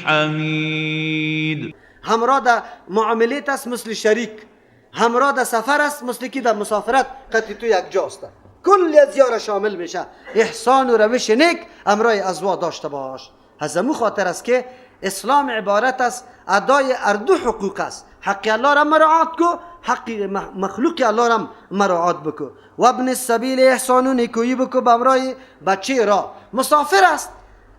حمید. همراه در معاملت است مثل شریک، همراه در سفر است مثل که در مسافرت قطعی تو یک جاست. کل از یار شامل میشه. احسان و روش نیک امرای ازوا داشته باش. از امو خاطر است که اسلام عبارت است ادای اردو حقوق است. حق الله را مراعات کو، حق مخلوق الله را مراعات بکو. و ابن السبیل احسان و نیکویی بکو به امرای بچه را. مسافر است،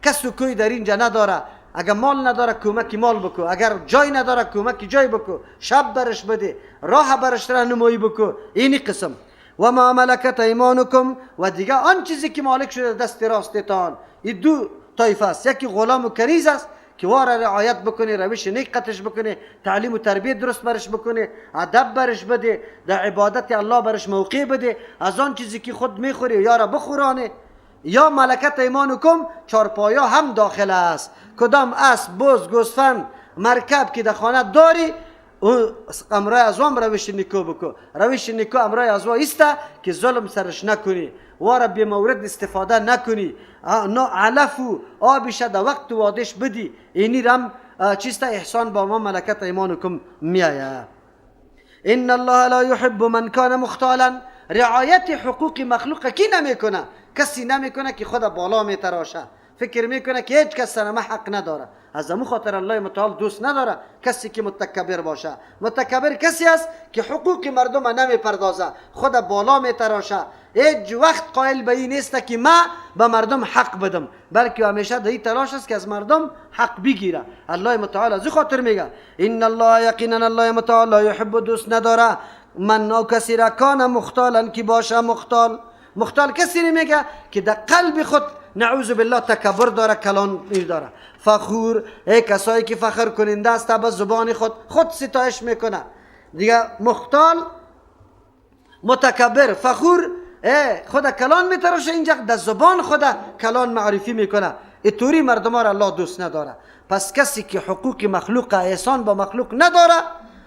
کس و کوی در اینجا نداره، اگر مال نداره کمک مال بکو، اگر جای نداره کمک جای بکو، شب برش بده، راه برش راهنمایی بکو. اینی قسم. و ما ملکت ایمانکم، و دیگه آن چیزی که مالک شده دست راستتان. این دو طایفه است، یکی غلام و کنیز است که واره رعایت بکنه، روش نیک قطش بکنه، تعلیم و تربیت درست برش بکنه، ادب برش بده، در عبادت الله برش موقع بده، از آن چیزی که خود میخوره یا را بخورانه. یا ملکت ایمانکم چارپایا هم داخل است. کدام اسب، بز، گوسفند، مرکب که در خانه داری، امرای از وام روش نیکو بکو. روش نیکو امرای از وا ایسته که ظلم سرش نکنی، واره به مورد استفاده نکنی، نه علف و آبش در وقت وادش بدی. اینی رم چیست احسان با ما ملکت ایمانکم میایه. ان الله لا یحب من کان مختالا. رعایت حقوق مخلوق کی نمیکنه؟ کسی نمیکنه که خود بالا میتراشه، فکر میکنه که هیچ کس سر ما حق نداره. از امو خاطر الله متعال دوست نداره کسی که متکبر باشه. متکبر کسی است که حقوق مردم نمیپردازه، خود بالا میتراشه، هیچ وقت قائل به این نیست که ما به مردم حق بدم، بلکه همیشه در این تلاش است که از مردم حق بگیره. الله متعال از خاطر میگه ان الله یقینا الله متعال لا یحب دوست نداره من او کسی را کان مختالا که باشه مختال. مختال کسی میگه که در قلب خود نعوذ بالله تکبر داره، کلان داره، فخور. ای کسایی که فخر کننده است به زبان خود، خود ستایش میکنه دیگه. مختال، متکبر، فخور، خود کلان میتراشه، اینجا در زبان خود کلان معرفی میکنه. اینطوری مردم را الله دوست نداره. پس کسی که حقوق مخلوق احسان با مخلوق نداره،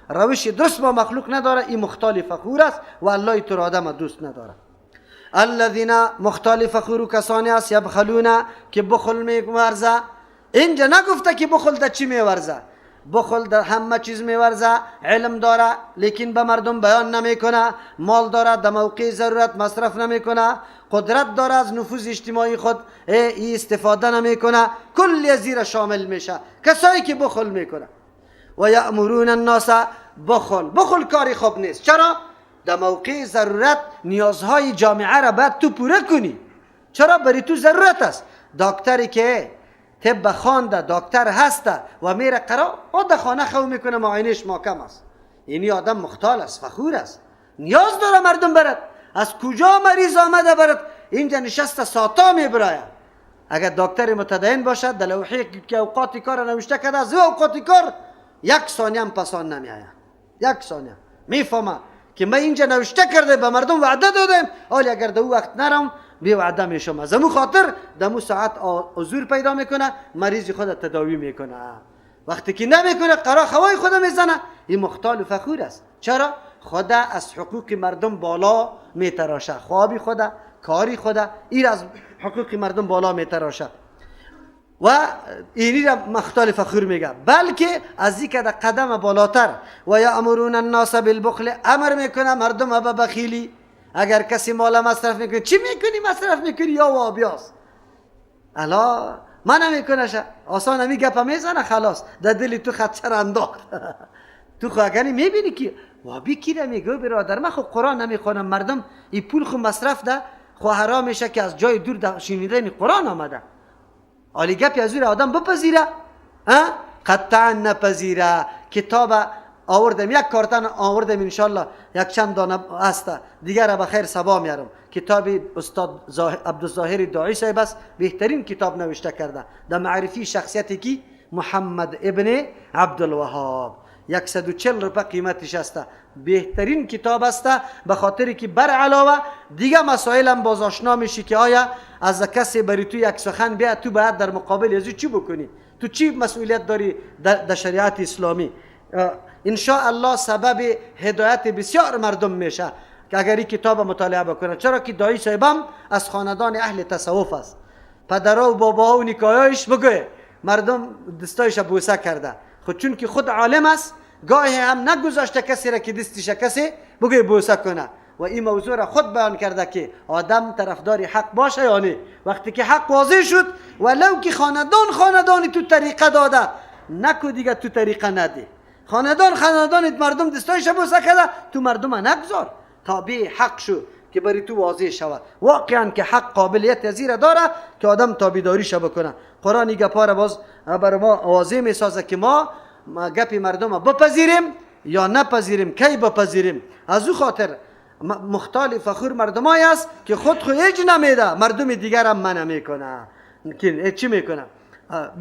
روش درست با مخلوق نداره، این مختال فخور است و الله تو آدم دوست نداره. الذين مختال فخور کسانی است یبخلون که بخل میورزه. اینجا نگفته که بخل در چی میورزه، بخل در همه چیز میورزه. علم داره لیکن به مردم بیان نمیکنه، مال داره در موقع ضرورت مصرف نمیکنه، قدرت داره از نفوذ اجتماعی خود ای استفاده نمیکنه. کل زیر شامل میشه کسایی که بخل میکنه. و یأمرون الناس بخل. بخل کاری خوب نیست. چرا؟ در موقع ضرورت نیازهای جامعه را باید تو پوره کنی. چرا؟ برای تو ضرورت است. دکتری که طب خوانده، دکتر هسته و میره قرار او در خانه خو میکنه، معاینش محکم است. اینی آدم مختال است، فخور است، نیاز داره مردم برد. از کجا مریض آمده برد اینجا نشسته ساتا میبراید. اگر دکتر متدین باشد در لوحه که اوقات کار نوشته کرده، از اوقات کار یک ثانیه هم پسان نمیآید. یک ثانیه میفهمه که ما اینجا نوشته کرده، به مردم وعده دادیم، حالی اگر در او وقت نرم بی وعده میشم. از امو خاطر در امو ساعت حضور پیدا میکنه، مریض خود تداوی میکنه. وقتی که نمیکنه قرار خوای خود میزنه. این مختال و فخور است. چرا؟ خدا از حقوق مردم بالا میتراشه، خوابی خدا، کاری خدا، این از حقوق مردم بالا میتراشه و اینی را مختال فخور میگه. بلکه از این که در قدم بالاتر و یأمرون الناس بالبخل، امر میکنه مردم به بخیلی. اگر کسی مال مصرف میکنه، چی میکنی مصرف میکنی یا وابیاس الا من نمیکنه، آسان همی گپ میزنه، خلاص در دل تو خدشه انداخت. تو خو اگر میبینی که وابی کی را میگه برادر من خو قرآن نمیخونم، مردم این پول خو مصرف ده، خو حرام میشه که از جای دور در شنیدن قرآن آمده. حالی گپی از او آدم بپذیره؟ قطعا نپذیره. کتاب آوردم، یک کارتن آوردم، انشالله یک چند دانه هست دیگر را بخیر سبا میارم. کتاب استاد عبدالظاهر داعی صاحب است، بهترین کتاب نوشته کرده در معرفی شخصیت کی؟ محمد ابن عبدالوهاب. 140 روپه قیمتش است. بهترین کتاب است، به خاطر که بر علاوه دیگه مسائل هم باز آشنا میشی که آیا از کسی بری تو یک سخن بیا، تو باید در مقابل از چی بکنی، تو چی مسئولیت داری در شریعت اسلامی. ان شاء الله سبب هدایت بسیار مردم میشه که اگر این کتاب مطالعه بکنه. چرا که دایی صاحبم از خاندان اهل تصوف است، پدرها و باباها و نکایایش بگه مردم دستایش بوسه کرده. خود چون که خود عالم است گاهی هم نگذاشته کسی را که دستش کسی بگه بوسه کنه. و این موضوع را خود بیان کرده که آدم طرفدار حق باشه یا نه. وقتی که حق واضح شد ولو که خاندان تو طریقه داده، نکو دیگه تو طریقه نده. خاندان مردم دستایش بوسه کرده، تو مردم نگذار، تابع حق شو که بری تو واضح شود. واقعا که حق قابلیت زیره داره که آدم تابعداریش بکنه. قرآن این گپا را باز بر ما واضح میسازه که ما گپ مردم بپذیریم یا نپذیریم، کی بپذیریم. از او خاطر مختال فخور مردمای است که خود خو هیچ نمیده، مردم دیگر هم منع میکنه. چی میکنه؟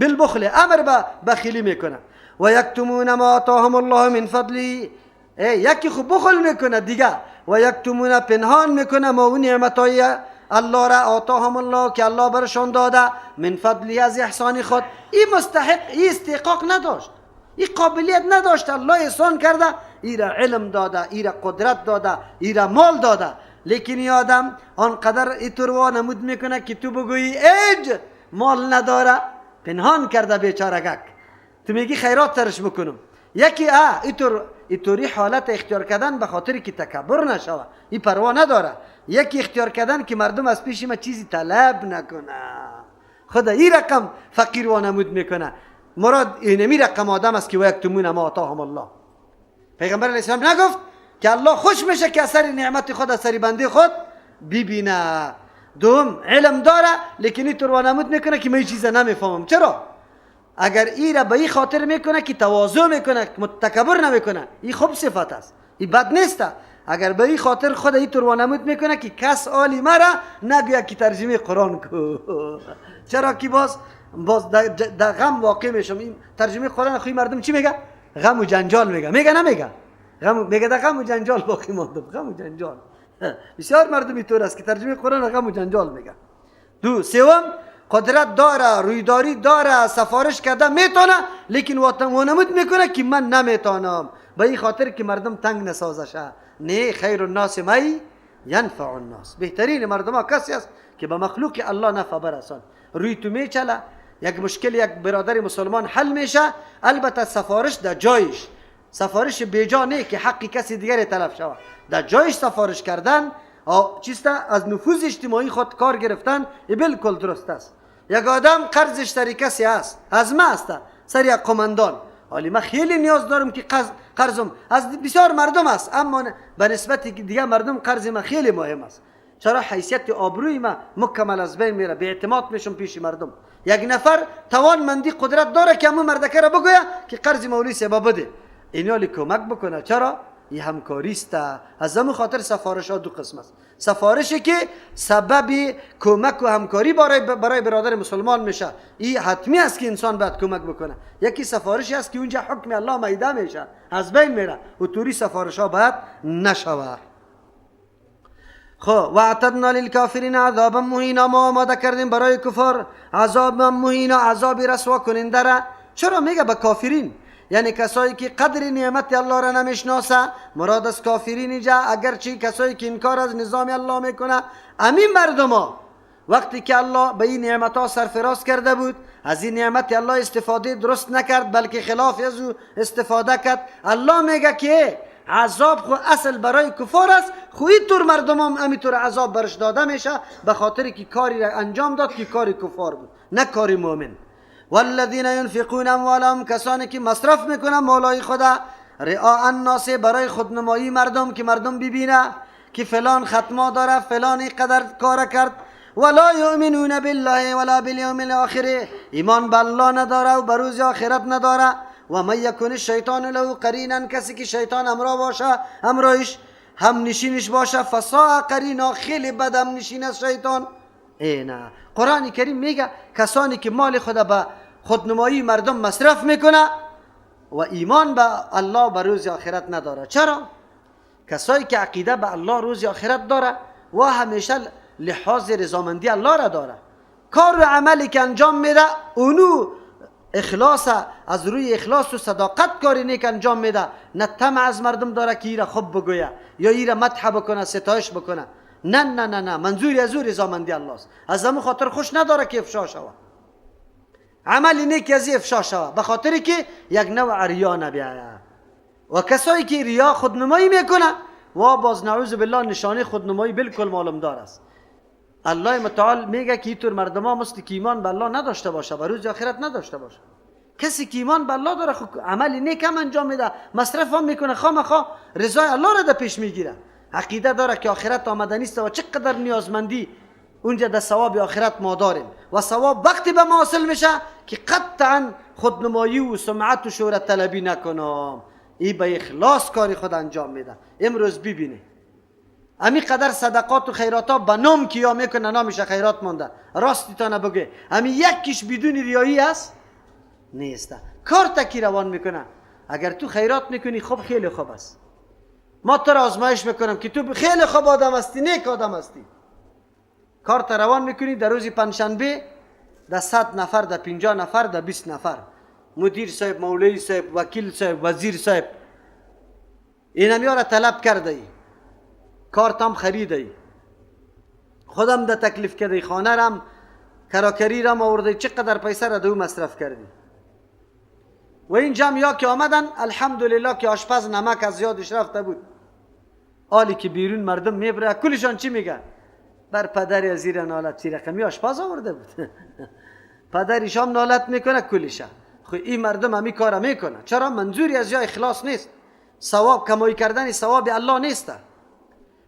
بالبخل، امر به بخیلی میکنه. و یکتمون ما آتاهم الله من فضله، یکی خو بخل میکنه دیگه، و یکتمون پنهان میکنه ما و نعمتای الله را، آتاهم الله که الله برشان داده، من فضلی از احسان خود. این مستحق، این استحقاق نداشت، این قابلیت نداشت، الله احسان کرده، ای را علم داده، ای را قدرت داده، ای را مال داده، لیکن این آدم آنقدر ایطور نمود میکنه که تو بگویی ایج مال نداره، پنهان کرده بیچارگک. تو میگی خیرات ترش بکنم. یکی اینطوری حالت اختیار کردن به خاطر که تکبر نشوه، این پروا نداره. یکی اختیار کردن که مردم از پیش ما چیزی طلب نکنه، خدا این رقم فقیر وانمود میکنه. مراد اینمی رقم آدم است که ویکتمون ما آتاهم الله. پیغمبر علیه السلام نگفت که الله خوش میشه که اثر نعمت خود اثر بنده خود ببینه. دوم علم داره لیکن اینطور وانمود میکنه که من این چیز نمیفهمم. چرا؟ اگر ای را به این خاطر میکنه که تواضع میکنه، متکبر نمیکنه، این خوب صفت است، این بد نیست. اگر به این خاطر خود اینطور وانمود میکنه که کس عالی مرا نگوید که ترجمه قرآن کو، چرا که باز در غم واقع میشم. این ترجمه قرآن خوی مردم چی میگه؟ غم و جنجال میگه. میگه نمیگه؟ غم میگه، در غم و جنجال باقی ماندم، غم و جنجال. بسیار مردم اینطور است که ترجمه قرآن غم و جنجال میگه. دو سوم قدرت داره، رویداری داره، سفارش کرده میتونه، لیکن وانمود میکنه که من نمیتونم، به این خاطر که مردم تنگ نسازشه. نه، خیر الناس می ینفع الناس، بهترین مردم ها کسی است که به مخلوق الله نفع برسان. روی تو میچله، یک مشکل یک برادر مسلمان حل میشه، البته سفارش در جایش، سفارش بیجا نه که حق کسی دیگر تلف شود، در جایش سفارش کردن چیست از نفوذ اجتماعی خود کار گرفتن بالکل درست است. یک آدم قرضش سر کسی است، از ما است، سر یک قماندان، حالی من خیلی نیاز دارم که قرضم از بسیار مردم است، اما به نسبت دیگه مردم قرض من خیلی مهم است. چرا؟ حیثیت آبروی من مکمل از بین میره، به اعتماد میشم پیش مردم. یک نفر توانمندی قدرت داره که همون مردکه را بگویه که قرض مولوی صاحب بده، اینالی کمک بکنه. چرا؟ این همکاری است. از همون خاطر سفارش ها دو قسم است. سفارشی که سبب کمک و همکاری برای برادر مسلمان میشه، این حتمی است که انسان باید کمک بکنه. یکی سفارشی است که اونجا حکم الله میده میشه، از بین میره، و توری سفارش ها باید نشوه. خب و اعتدنا للکافرین عذابا مهینا، ما آماده کردیم برای کفار عذابا مهینا، عذاب رسوا کننده را. چرا میگه به کافرین؟ یعنی کسایی که قدر نعمت الله را نمیشناسه، مراد از کافرین اینجا اگرچه کسایی که انکار از نظام الله میکنه، امین مردما وقتی که الله به این نعمت ها سرفراز کرده بود، از این نعمت الله استفاده درست نکرد، بلکه خلاف از او استفاده کرد. الله میگه که عذاب خو اصل برای کفار است، خو اینطور مردم هم همینطور عذاب برش داده میشه به خاطر که کاری را انجام داد که کاری کفار بود، نه کاری مؤمن. والذین ينفقون اموالهم، کسانی که مصرف میکنن مالای خدا، رئاء الناس، برای خودنمایی مردم، که مردم ببینه که فلان ختما داره، فلان اینقدر کار کرد. ولا یؤمنون بالله ولا بالیوم الاخر، ایمان به الله نداره و به روز آخرت نداره. و من یکن الشیطان له قرینا، کسی که شیطان همراه باشه، همراهش هم نشینش باشه، فساء قرینا، خیلی بد هم نشین است شیطان. ای نه، قرآن کریم میگه کسانی که مال خود به خودنمایی مردم مصرف میکنه و ایمان به الله به روز آخرت نداره. چرا؟ کسایی که عقیده به الله روز آخرت داره و همیشه لحاظ رضامندی الله را داره، کار و عملی که انجام میده اونو اخلاص، از روی اخلاص و صداقت کاری نیک انجام میده، نه طمع از مردم داره که ایره خوب بگویه یا ایره مدح بکنه، ستایش بکنه. نه نه نه نه، منظوری از او رضامندی الله است. از همون خاطر خوش نداره که افشا شود. عمل نیک از افشا شوه، به خاطر که یک نوع ریا نبیایه. و کسایی که ریا خودنمایی میکنه و باز نعوذ بالله نشانه خودنمایی بالکل معلوم دار است. الله متعال میگه که اینطور مردم ها مثل که ایمان به الله نداشته باشه و روز آخرت نداشته باشه. کسی که ایمان به الله داره خب عمل نیک هم انجام میده، مصرف هم میکنه، خامخا رضای الله را در پیش میگیره. عقیده داره که آخرت آمدنی است و چقدر نیازمندی اونجا در ثواب آخرت ما داریم و ثواب وقتی به ما حاصل میشه که قطعا خودنمایی و سمعت و شهرت طلبی نکنم. ای به اخلاص کاری خود انجام میده. امروز ببینه امی قدر صدقات و خیرات ها به نام کیا میکنه، نامش خیرات مونده. راستی تا نبگه امی یکیش بدون ریایی است نیست. کار تکی روان میکنه. اگر تو خیرات میکنی خب خیلی خوب است، ما تو را آزمایش میکنم که تو خیلی خوب آدم هستی، نیک آدم هستی. کار روان میکنی در روز پنجشنبه در 100 نفر، در 50 نفر، در 20 نفر، مدیر صاحب، مولوی صاحب، وکیل صاحب، وزیر صاحب، اینمی را طلب کرده ای، کارتم خریده ای، خودم در تکلیف کرده ای، خانه رم کراکری رم آورده، چقدر پیسه را دو مصرف کردی. و این جمع که آمدن الحمدلله که آشپز نمک از یادش رفته بود. حالی که بیرون مردم میبره کلشان چی میگن؟ بر پدر از زیر نالت، چی رقمی آشپز آورده بود. پدرش هم نالت میکنه کلشه. خب این مردم همی کار میکنه. چرا؟ منظوری از یا اخلاص نیست، ثواب کمایی کردن ثواب الله نیست.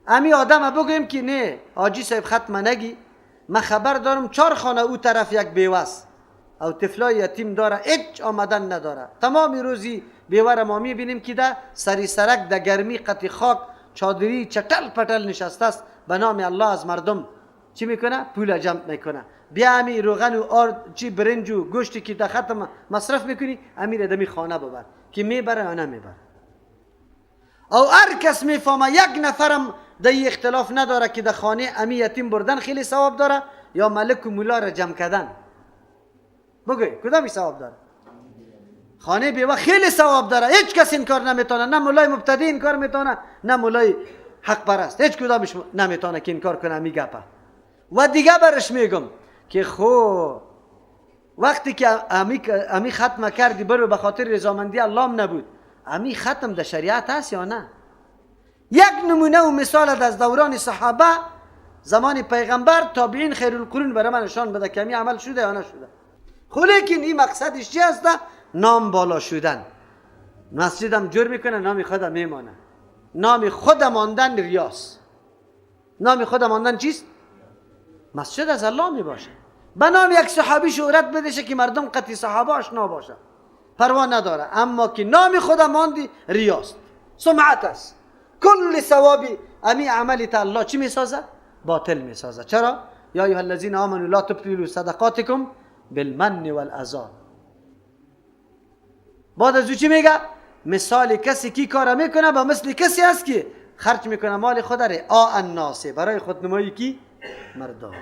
امی آدم بگویم که نه حاجی صاحب ختم نگی، من خبر دارم 4 خانه او طرف یک بیوس او طفلای یتیم داره، هیچ آمدن نداره. تمام روزی بیوه را ما میبینیم که ده سری سرک ده گرمی قطی خاک چادری چتل پتل نشسته است، به نام الله از مردم چی میکنه؟ پول جمع میکنه. بیا امی روغن و آرد چی برنج و گوشتی که در ختم مصرف میکنی امیر دمی خانه ببر که میبره یا نمیبره. او هر کس میفهمه یک نفرم در اختلاف نداره که در خانه امی یتیم بردن خیلی ثواب داره یا ملک و مولا را جمع کردن. بگوی کدامی ثواب داره؟ خانه بیوه خیلی ثواب داره، هیچ کس این کار نمیتونه، نه مولای مبتدی این کار میتونه، نه مولای حق پرست، هیچ کدامش نمیتونه که این کار کنه. می گپه و دیگه برش میگم که خو وقتی که امی ختم کردی برو به خاطر رضامندی الله نبود، امی ختم در شریعت هست یا نه؟ یک نمونه و مثال از دوران صحابه زمان پیغمبر تابعین خیر القرون برای من نشان بده که امی عمل شده یا نشده. خب لیکن این مقصدش چی هست؟ نام بالا شدن. مسجدم جور میکنه نام خودم میمانه. نام خود ماندن ریاس. نام خود ماندن چیست؟ مسجد از الله میباشه. به نام یک صحابی شهرت بدشه که مردم قطعی صحابه آشنا باشه، پروا نداره. اما که نام خود ماندی ریاست، سمعت است. کل ثوابی امی عملی تا الله چی میسازه؟ باطل میسازه. چرا؟ یا ایها الذین آمنوا لا تبطلوا صدقاتکم بالمن والاذی. بعد از او چی میگه؟ مثال کسی کی کار میکنه با مثل کسی است که خرج میکنه مال خود را آ الناس برای خودنمایی کی؟ مردم،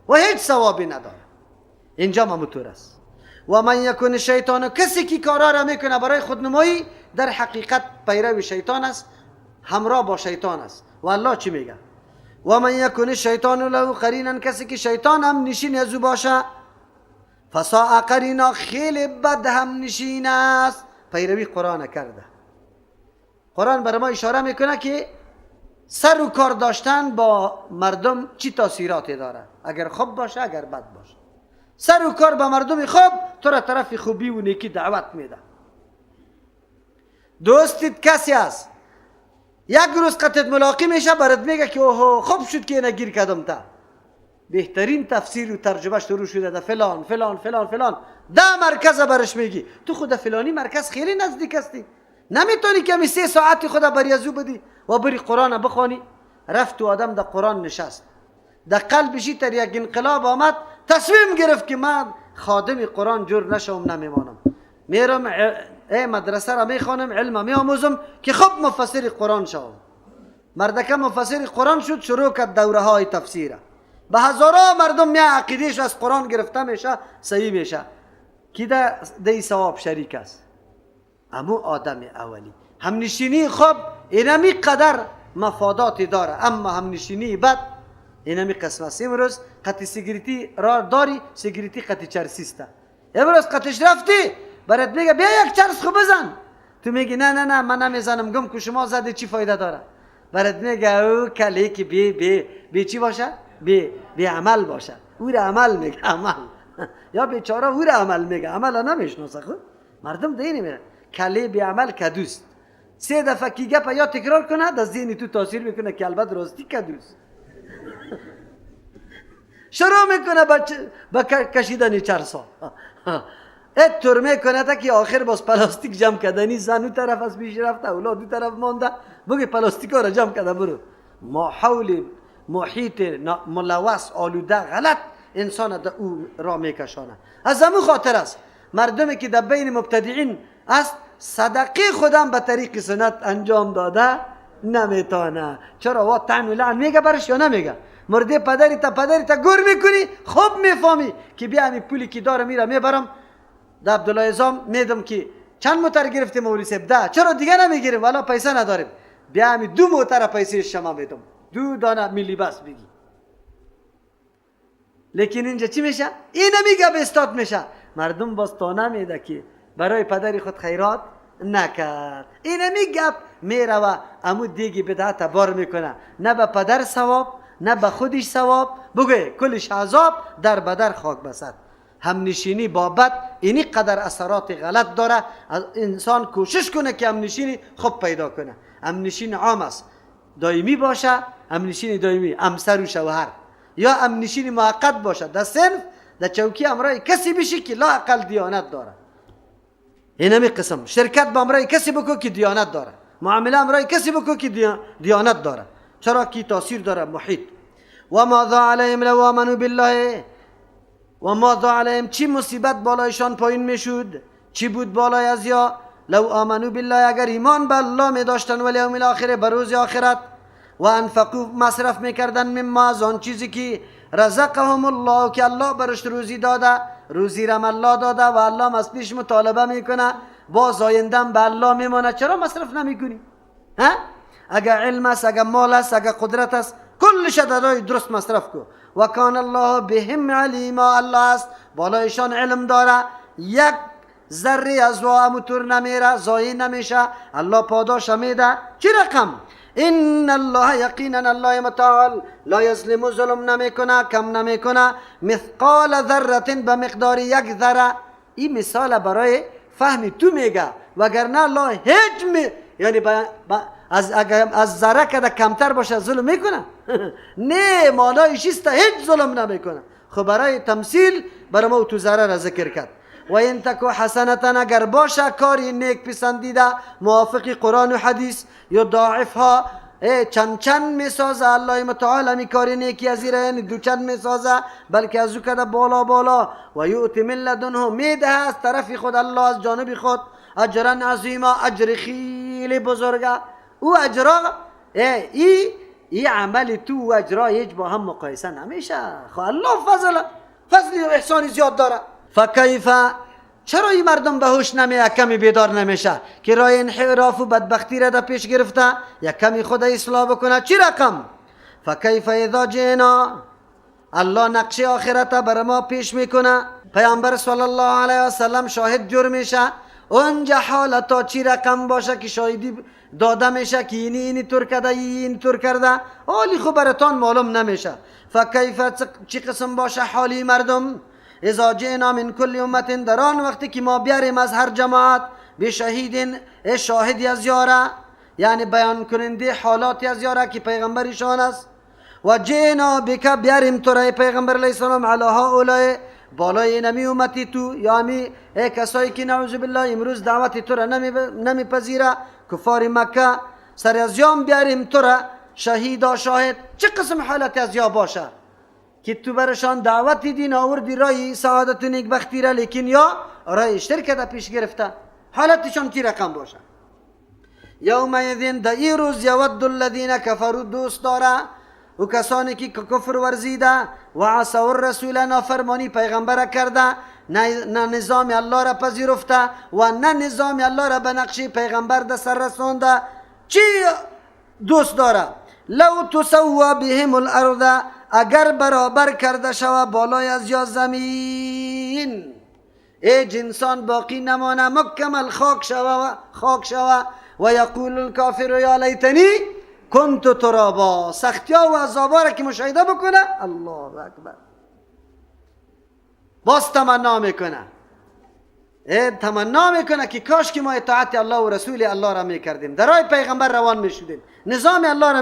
و هیچ ثوابی نداره. اینجا ممطور است. و من یکون شیطان، کسی کی کارا را میکنه برای خودنمایی در حقیقت پیرو شیطان است، همراه با شیطان است. و الله چی میگه؟ و من یکون شیطان له قرینا، کسی که شیطان هم نشین از او باشه، فساء قرینا، خیلی بد هم نشین است. پیروی قرآن کرده. قرآن برای ما اشاره میکنه که سر و کار داشتن با مردم چی تاثیراتی داره، اگر خوب باشه اگر بد باشه. سر و کار با مردم خوب تو را طرف خوبی و نیکی دعوت میده. دوستت کسی است یک روز قطعت ملاقی میشه، برات میگه که اوه خوب شد که اینه گیر کردم تا بهترین تفسیر و ترجمه شروع شده ده فلان فلان فلان فلان ده مرکز برش میگی. تو خود فلانی مرکز خیلی نزدیک هستی، نمیتونی که 3 ساعت خود بری ازو بدی و بری قرآن بخوانی. رفت و آدم در قرآن نشست، در قلبشی تر یک انقلاب آمد، تصمیم گرفت که من خادم قرآن جور نشوم نمیمانم، میرم ای مدرسه را میخوانم، علم میآموزم که خوب مفسر قرآن شوم. مردکه مفسر قرآن شد، شروع کرد دوره های تفسیره. به هزارها مردم می عقیدهش از قرآن گرفته میشه، صحیح میشه. کی ده ثواب شریک است؟ امو آدم اولی. همنشینی خوب اینمی قدر مفادات داره، اما همنشینی بد اینمی قسم است. امروز قطی سیگریتی را داری، سیگریتی قطی چرسیسته. امروز قطش رفتی برات میگه بیا یک چرس خوب بزن، تو میگی نه نه نه من نمیزنم، گم که شما زده چی فایده داره؟ برات میگه او کلی که بی بی بی چی باشه؟ بی بی عمل باشه، او را عمل میگه، عمل یا بیچاره او را عمل میگه، عمل نمیشناسه. خود مردم دینی میره کلی بی عمل کدوست. سه دفعه کی گپ یا تکرار کنه در ذهن تو تاثیر میکنه که البته راستی کدوست. شروع میکنه با کشیدن چرسا اتور میکنه تا که آخر باز پلاستیک جمع کردنی، زن اون طرف از پیش رفته، اولاد اون طرف مانده، بگی پلاستیک ها را جمع کرده برو. ماحول محیط ملوث آلوده غلط انسان در او را میکشانه. از همون خاطر است مردمی که در بین مبتدعین است صدقه خودم به طریق سنت انجام داده نمیتونه. چرا؟ وا طعن و لعن میگه برش یا نمیگه؟ مرده پدری تا پدری تا گور میکنی، خوب میفهمی که بیا همین پولی که دارم میره میبرم در عبدالله عظام میدم که چند موتر گرفتیم مولوی صاحب ده، چرا دیگه نمیگیریم والا پیسه نداریم، بیا همین 2 موتر پیسه شما میدم، 2 دانه ملی بس بگی. لیکن اینجا چی میشه؟ اینه میگه به استاد میشه. مردم باز تانه میده که برای پدری خود خیرات نکرد. اینه میگه میره و امو دیگه بدعت بار میکنه، نه به پدر ثواب نه به خودش ثواب، بگه کلش عذاب در بدر خاک بسد. همنشینی با بد اینی قدر اثرات غلط داره. انسان کوشش کنه که همنشینی خوب پیدا کنه. همنشین عام است، دائمی باشه، همنشین دائمی همسر و شوهر، یا همنشین موقت باشه در صنف در چوکی امرای کسی بشی که لا اقل دیانت داره. اینمی قسم شرکت با امرای کسی بکو که دیانت داره، معامله امرای کسی بکو که دیانت داره، چرا که تاثیر داره محیط. و ماذا علیهم لو آمنوا بالله و ماذا علیهم، چی مصیبت بالایشان پایین میشد، چی بود بالای از یا لو آمنوا بالله، اگر ایمان به الله می داشتن، و الیوم الاخر، به روز آخرت، و انفقوا مصرف میکردن، مما از آن چیزی که رزقهم الله که الله برش روزی داده، روزی رم الله داده و الله از پیش مطالبه میکنه، باز آیندم به الله میمانه، چرا مصرف نمیکنی؟ ها؟ اگر علم است، اگر مال است، اگر قدرت است، کلش دادای درست مصرف کو. و کان الله بهم علیما، الله است بالایشان علم داره، یک ذره از وا اموتور نمیره، ضایع نمیشه، الله پاداش میده. چی رقم؟ ان الله یقینا الله متعال لا یظلم، ظلم نمیکنه، کم نمیکنه، مثقال ذره به مقدار یک ذره. این مثال برای فهم تو میگه، وگرنه الله هیچ یعنی از ذره که کمتر باشه ظلم میکنه؟ نه، معنایش است هیچ ظلم نمیکنه. خب برای تمثیل برای ما تو ذره را ذکر کرد. و این تکو حسنتن، اگر باشه کاری نیک پسندیده موافق قرآن و حدیث، یا ضاعفها چند چند میسازه الله متعال همی کاری نیکی از ایره، یعنی دو چند میسازه، بلکه از او کده بالا بالا. و یؤتی من لدنه، میده از طرف خود الله، از جانب خود، اجرا عظیما، اجر خیلی بزرگه. او اجرا ای عمل تو و اجرا هیچ با هم مقایسه نمیشه. خب الله فضل و احسان زیاد داره. فکیف، چرا این مردم به هوش نمی، کمی بیدار نمیشه که رای انحراف و بدبختی را در پیش گرفته، یک کمی خود اصلاح بکنه؟ چی رقم؟ فکیف اذا جئنا، الله نقش آخرت بر ما پیش میکنه، پیامبر صلی الله علیه و سلم شاهد جور میشه، اونجا حالتا چی رقم باشه که شاهدی داده میشه که اینی اینی طور کرده، اینی طور کرده، حالی خب براتان معلوم نمیشه. فکیف، چی قسم باشه حالی مردم؟ اذا جئنا من کل امت، در آن وقتی که ما بیاریم از هر جماعت بشهید، شاهدی از یاره، یعنی بیان کننده حالاتی از یاره که پیغمبرشان است، و جئنا بک، بیاریم تو را پیغمبر علیه السلام، علی هؤلاء، بالای نمی امتی تو، یا همی کسایی که نعوذ بالله امروز دعوت تو را نمیپذیره، کفار مکه، سر از یام بیاریم تو را شهیدا شاهد. چه قسم حالت از یا باشه که تو برشان دعوت دین آوردی، رای سعادت و نیکبختی را، لیکن یا رای شرک را پیش گرفته، حالتشان چی رقم باشه؟ یومئذ، در این روز، یود الذین کفروا، دوست داره و کسانی که کفر ورزیده و عصوا الرسول، نافرمانی پیغمبر کرده، نه نظام الله را پذیرفته و نه نظام الله را به نقش پیغمبر در سر رسانده، چی دوست داره؟ لو تسوى بهم الارض، اگر برابر کرده شوه بالای از یا زمین. هیچ انسان باقی نمانه، مکمل خاک شوه، خاک شوه. و یقول الکافر یا لیتنی کنت ترابا. سختی ها و عذابا را که مشاهده بکنه، الله اکبر، باز تمنا میکنه، تمنا میکنه که کاش که ما اطاعت الله و رسول الله را میکردیم، در راه پیغمبر روان میشدیم، نظام الله را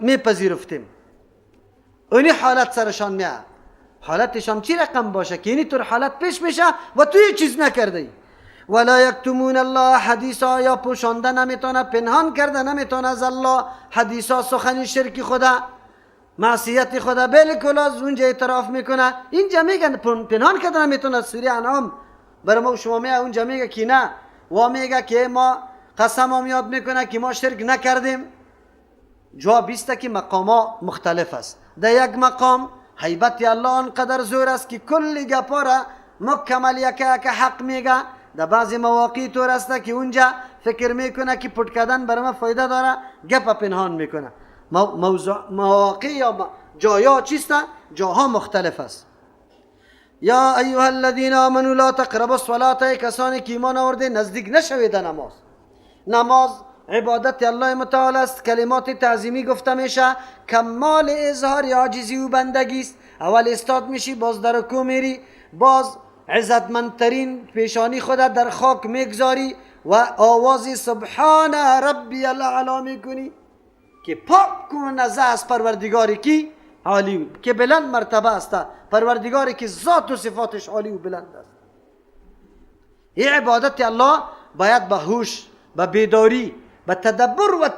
میپذیرفتیم. اونی حالت سرشان میاد. حالتشان چی رقم باشه که اینی طور حالت پیش میشه و تو هیچ چیز نکرده ای. ولا یکتمون الله حدیثا، یا پوشانده نمیتونه، پنهان کرده نمیتونه از الله حدیثا، سخن شرک خدا، معصیت خدا، بالکل از اونجا اعتراف میکنه. اینجا میگن پنهان کرده نمیتونه. سوره انعام برای ما شما میگه، اونجا میگه که نه، و میگه که ما قسم هم یاد میکنه که ما شرک نکردیم. جواب است که مقاما مختلف است. در یک مقام هیبت الله آنقدر زور است که کل گپا را مکمل یک یک حق میگه. در بعضی مواقع طور است که اونجا فکر میکنه که پټ کردن برای ما فایده داره، گپ پنهان میکنه. مواقع یا جایا چیست؟ جاها مختلف است. یا ایها الذین آمنوا لا تقربوا الصلاة، کسانی که ایمان آورده نزدیک نشوید نماز. نماز عبادت الله متعال است، کلمات تعظیمی گفته میشه، کمال اظهار عاجزی و بندگی است. اول استاد میشی، باز در رکوع میری، باز عزتمندترین پیشانی خود در خاک میگذاری و آواز سبحان ربی الاعلی میکنی که پاک کن از پروردگاری کی عالی، که بلند مرتبه است، پروردگاری که ذات و صفاتش عالی و بلند است. این عبادت الله باید به هوش، به بیداری، به تدبر و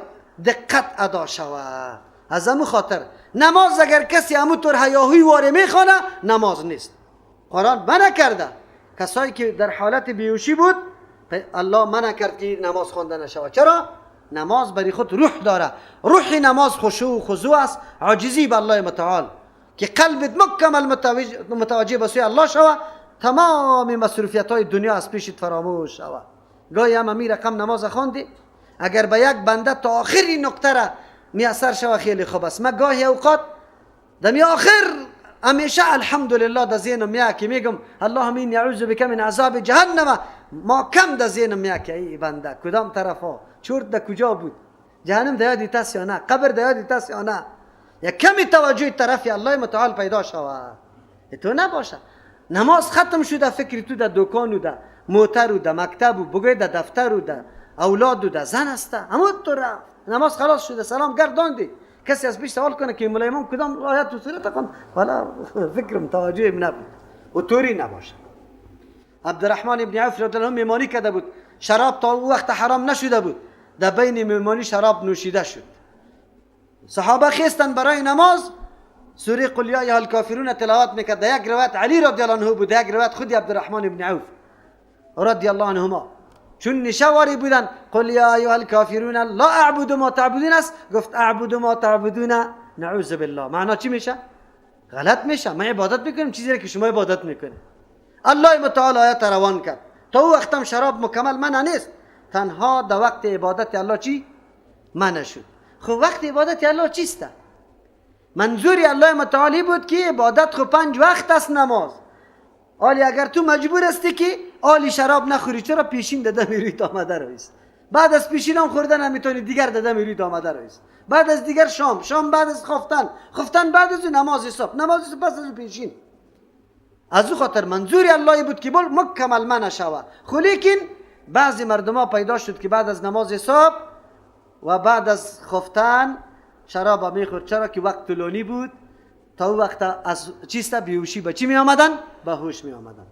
دقت ادا شود. از همون خاطر نماز اگر کسی همون طور هیاهوی واره میخوانه نماز نیست. قرآن منع کرده کسایی که در حالت بیهوشی بود، الله منع کرد که نماز خوانده نشود. چرا؟ نماز برای خود روح داره. روح نماز خشوع و خضوع است، عاجزی به الله متعال، که قلبت مکمل متوجه به سوی الله شود، تمام مصروفیت های دنیا از پیشت فراموش شود. گاهی هم امی رقم نماز خواندی، اگر به یک بنده تا آخری نقطه را میسر شود خیلی خوب است. ما گاهی اوقات دمی آخر همیشه الحمدلله در ذهنم میاد که میگم اللهم انی اعوذ بک من عذاب جهنم، ما کم در ذهنم میاد که ای بنده کدام طرفا چرت در کجا بود، جهنم در یادت است یا نه، قبر در یادت است یا نه. یک کمی توجه طرف الله متعال پیدا شود، تو نباشه نماز ختم شده فکر تو در دکان و در موتر و در مکتب و بگوی در دفتر و در اولاد و در زن است، همون تو رفت نماز خلاص شده سلام گرداندی، کسی از پیش سوال کنه که مولای امام کدام آیت و سورت خواند، والا فکرم توجهم نبود و طوری نباشه. عبدالرحمن ابن عوف رضی الله عنه میمانی کرده بود، شراب تا او وقت حرام نشده بود، در بین میمانی شراب نوشیده شد. صحابه خیستن برای نماز، سوره قل یا ایها الکافرون تلاوت میکرد. در یک روایت علی رضی الله عنه بود، در یک روایت خود عبدالرحمن ابن عوف رضی الله عنهما. چون نشواری بودن قل یا ایها الکافرون لا اعبد ما تعبدون است، گفت اعبد ما تعبدون نعوذ بالله. معنا چی میشه؟ غلط میشه. ما عبادت میکنیم چیزی که شما عبادت میکنید. الله متعال آیت روان کرد. تا او وقتم شراب مکمل منع نیست، تنها در وقت عبادت الله چی منع شد. خب وقت عبادت الله چیست؟ منظور الله متعالی بود که عبادت خو 5 وقت است نماز. آلی اگر تو مجبور هستی که آلی شراب نخوری، چرا پیشین داده میروی تا آمده رویست؟ بعد از پیشین هم خوردن نمیتونی، دیگر داده میروی تا آمده رویست. بعد از دیگر شام، شام بعد از خفتن، خفتن بعد از نماز صبح، نماز صبح پس از پیشین. از او خاطر منظور الله بود که بل مکمل منع شود. خو لیکن بعضی مردم ها پیدا شد که بعد از نماز صبح و بعد از خفتن شراب میخورد، چرا که وقت طولانی بود. تا او وقت از چیست بیهوشی به چی می آمدن؟ به هوش می آمدن.